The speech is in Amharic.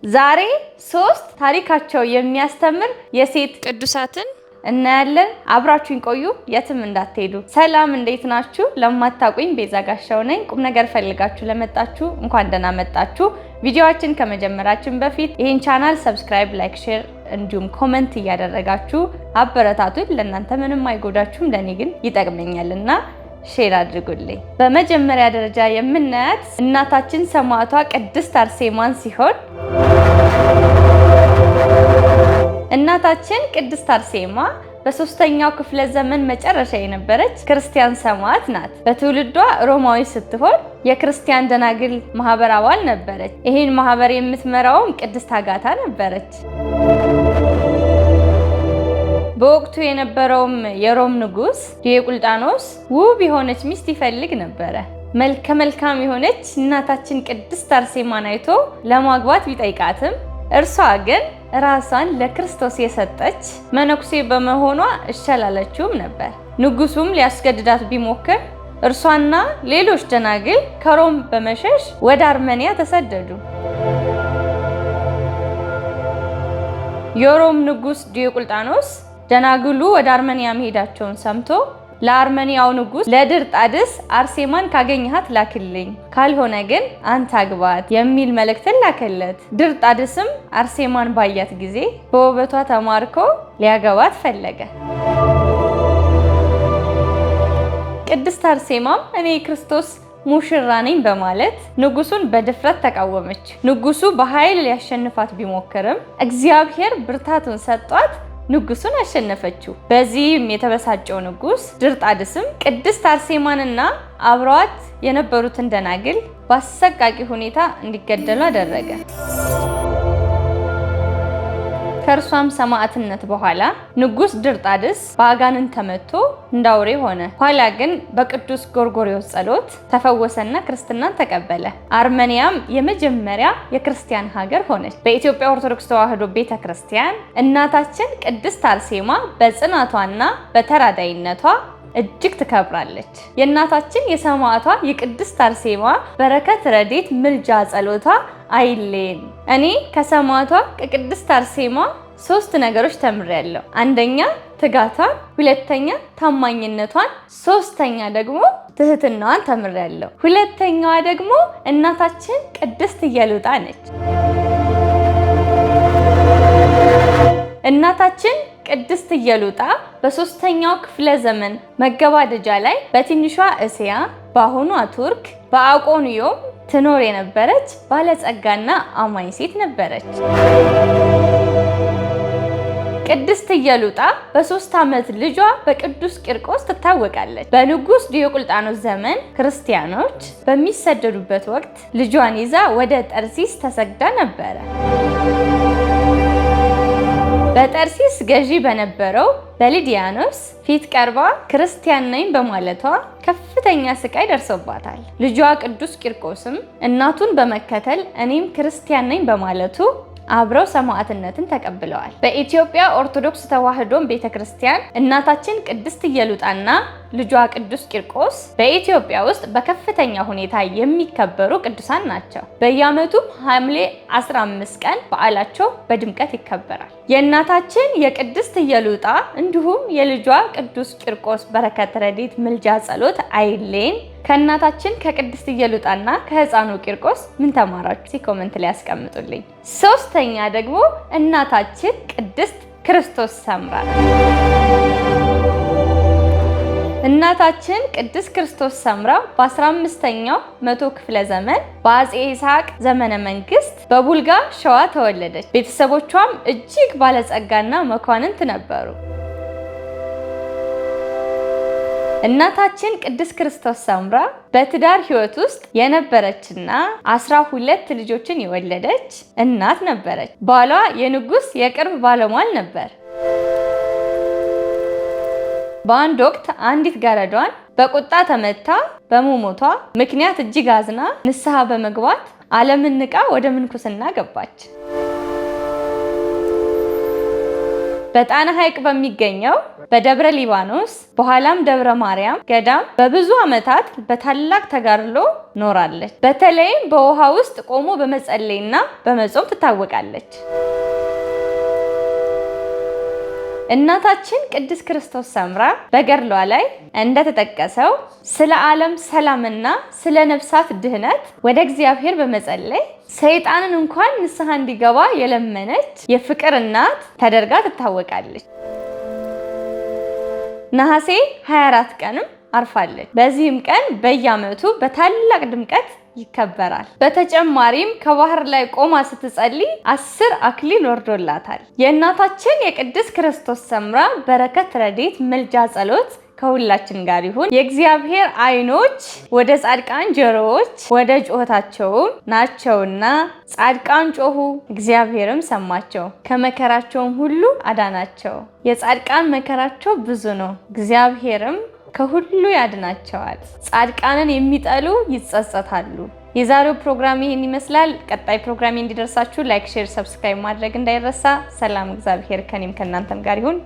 ዛሬ ሶስት ታሪካቸው የሚያስተምር የሴት ቅዱሳትን እናያለን። አብራችሁኝ ቆዩ፣ የትም እንዳትሄዱ። ሰላም፣ እንዴት ናችሁ? ለማታውቁኝ ቤዛ ጋሻው ነኝ። ቁም ነገር ፈልጋችሁ ለመጣችሁ እንኳን ደህና መጣችሁ። ቪዲዮአችን ከመጀመራችን በፊት ይህን ቻናል subscribe፣ like፣ share እንዲሁም comment እያደረጋችሁ አበረታቱኝ። ለእናንተ ምንም አይጎዳችሁም፣ ለእኔ ግን ይጠቅመኛልና share አድርጉልኝ። በመጀመሪያ ደረጃ የምናያት እናታችን ሰማዕቷ ቅድስት አርሴማን ሲሆን እናታችን ቅድስት አርሴማ በሶስተኛው ክፍለ ዘመን መጨረሻ የነበረች ክርስቲያን ሰማዕት ናት። በትውልዷ ሮማዊ ስትሆን የክርስቲያን ደናግል ማህበር አባል ነበረች። ይህን ማህበር የምትመራውም ቅድስት አጋታ ነበረች። በወቅቱ የነበረውም የሮም ንጉስ ዲዮቅልጥያኖስ ውብ የሆነች ሚስት ይፈልግ ነበረ። መልከ መልካም የሆነች እናታችን ቅድስት አርሴማን አይቶ ለማግባት ቢጠይቃትም እርሷ ግን ራሷን ለክርስቶስ የሰጠች መነኩሴ በመሆኗ እሺ አላለችውም ነበር። ንጉሱም ሊያስገድዳት ቢሞክር እርሷና ሌሎች ደናግል ከሮም በመሸሽ ወደ አርመኒያ ተሰደዱ። የሮም ንጉስ ዲዮቅልጥያኖስ ደናግሉ ወደ አርመኒያ መሄዳቸውን ሰምቶ ለአርመኒያው ንጉስ ለድርጣድስ አርሴማን ካገኘሃት ላክልኝ፣ ካልሆነ ግን አንተ አግባት የሚል መልእክትን ላከለት። ድርጣድስም አርሴማን ባያት ጊዜ በውበቷ ተማርኮ ሊያገባት ፈለገ። ቅድስት አርሴማም እኔ የክርስቶስ ሙሽራ ነኝ በማለት ንጉሱን በድፍረት ተቃወመች። ንጉሱ በኃይል ሊያሸንፋት ቢሞክርም እግዚአብሔር ብርታቱን ሰጧት። ንጉሱን አሸነፈችው። በዚህም የተበሳጨው ንጉስ ድርጣድስም ቅድስት አርሴማንና አብረዋት የነበሩትን ደናግል በአሰቃቂ ሁኔታ እንዲገደሉ አደረገ። ከእርሷም ሰማዕትነት በኋላ ንጉስ ድርጣድስ በአጋንንት ተመቶ እንዳውሬ ሆነ። ኋላ ግን በቅዱስ ጎርጎርዮስ ጸሎት ተፈወሰና ክርስትናን ተቀበለ። አርመኒያም የመጀመሪያ የክርስቲያን ሀገር ሆነች። በኢትዮጵያ ኦርቶዶክስ ተዋሕዶ ቤተ ክርስቲያን እናታችን ቅድስት አርሴማ በጽናቷና በተራዳይነቷ እጅግ ትከብራለች። የእናታችን የሰማዕቷ የቅድስት አርሴማ በረከት፣ ረድኤት፣ ምልጃ፣ ጸሎቷ አይለየን። እኔ ከሰማዕቷ ከቅድስት አርሴማ ሶስት ነገሮች ተምሬያለሁ። አንደኛ ትጋቷን፣ ሁለተኛ ታማኝነቷን፣ ሶስተኛ ደግሞ ትህትናዋን ተምሬያለሁ። ሁለተኛዋ ደግሞ እናታችን ቅድስት ኢየሉጣ ነች። እናታችን ቅድስት ኢየሉጣ በሶስተኛው ክፍለ ዘመን መገባደጃ ላይ በትንሿ እስያ በአሁኗ ቱርክ በአቆንዮም ትኖር የነበረች ባለጸጋና አማኝ ሴት ነበረች። ቅድስት ኢየሉጣ በ3 ዓመት ልጇ በቅዱስ ቂርቆስ ትታወቃለች። በንጉስ ዲዮቅልጥያኖስ ዘመን ክርስቲያኖች በሚሰደዱበት ወቅት ልጇን ይዛ ወደ ጠርሲስ ተሰግዳ ነበረ። በጠርሲስ ገዢ በነበረው በሊዲያኖስ ፊት ቀርባ ክርስቲያን ነኝ በማለቷ ከፍተኛ ስቃይ ደርሶባታል። ልጇ ቅዱስ ቂርቆስም እናቱን በመከተል እኔም ክርስቲያን ነኝ በማለቱ አብረው ሰማዕትነትን ተቀብለዋል። በኢትዮጵያ ኦርቶዶክስ ተዋሕዶ ቤተክርስቲያን እናታችን ቅድስት ኢየሉጣና ልጇ ቅዱስ ቂርቆስ በኢትዮጵያ ውስጥ በከፍተኛ ሁኔታ የሚከበሩ ቅዱሳን ናቸው። በየዓመቱም ሐምሌ 15 ቀን በዓላቸው በድምቀት ይከበራል። የእናታችን የቅድስት ኢየሉጣ እንዲሁም የልጇ ቅዱስ ቂርቆስ በረከት፣ ረድኤት፣ ምልጃ፣ ጸሎት አይለየን። ከእናታችን ከቅድስት ኢየሉጣና ከሕፃኑ ቂርቆስ ምን ተማራችሁ? comment ላይ ያስቀምጡልኝ። ሶስተኛ ደግሞ እናታችን ቅድስት ክርስቶስ ሰምራ። እናታችን ቅድስት ክርስቶስ ሰምራ በ15ኛው መቶ ክፍለ ዘመን በአፄ ይስሐቅ ዘመነ መንግስት በቡልጋ ሸዋ ተወለደች። ቤተሰቦቿም እጅግ ባለጸጋና መኳንንት ነበሩ። እናታችን ቅድስት ክርስቶስ ሰምራ በትዳር ሕይወት ውስጥ የነበረችና 12 ልጆችን የወለደች እናት ነበረች። ባሏ የንጉስ የቅርብ ባለሟል ነበር። በአንድ ወቅት አንዲት ገረዷን በቁጣ ተመታ በመሞቷ ምክንያት እጅግ አዝና ንስሐ በመግባት ዓለምን ንቃ ወደ ምንኩስና ገባች። በጣና ሐይቅ በሚገኘው በደብረ ሊባኖስ በኋላም ደብረ ማርያም ገዳም በብዙ ዓመታት በታላቅ ተጋድሎ ኖራለች። በተለይም በውሃ ውስጥ ቆሞ በመጸለይና በመጾም ትታወቃለች። እናታችን ቅድስት ክርስቶስ ሰምራ በገድሏ ላይ እንደተጠቀሰው ስለ ዓለም ሰላምና ስለ ነፍሳት ድህነት ወደ እግዚአብሔር በመጸለይ ሰይጣንን እንኳን ንስሐ እንዲገባ የለመነች የፍቅር እናት ተደርጋ ትታወቃለች። ነሐሴ 24 ቀንም አርፋለች። በዚህም ቀን በየዓመቱ በታላቅ ድምቀት ይከበራል። በተጨማሪም ከባህር ላይ ቆማ ስትጸልይ 10 አክሊል ወርዶላታል። የእናታችን የቅድስት ክርስቶስ ሰምራ በረከት፣ ረድኤት፣ ምልጃ፣ ጸሎት ከሁላችን ጋር ይሁን። የእግዚአብሔር ዓይኖች ወደ ጻድቃን፣ ጆሮዎች ወደ ጩኸታቸውም ናቸውና ጻድቃን ጮሁ፣ እግዚአብሔርም ሰማቸው፣ ከመከራቸውም ሁሉ አዳናቸው። የጻድቃን መከራቸው ብዙ ነው፣ እግዚአብሔርም ከሁሉ ያድናቸዋል። ጻድቃንን የሚጠሉ ይጸጸታሉ። የዛሬው ፕሮግራም ይህን ይመስላል። ቀጣይ ፕሮግራሜ እንዲደርሳችሁ like፣ share፣ subscribe ማድረግ እንዳይረሳ። ሰላም፣ እግዚአብሔር ከኔም ከእናንተም ጋር ይሁን።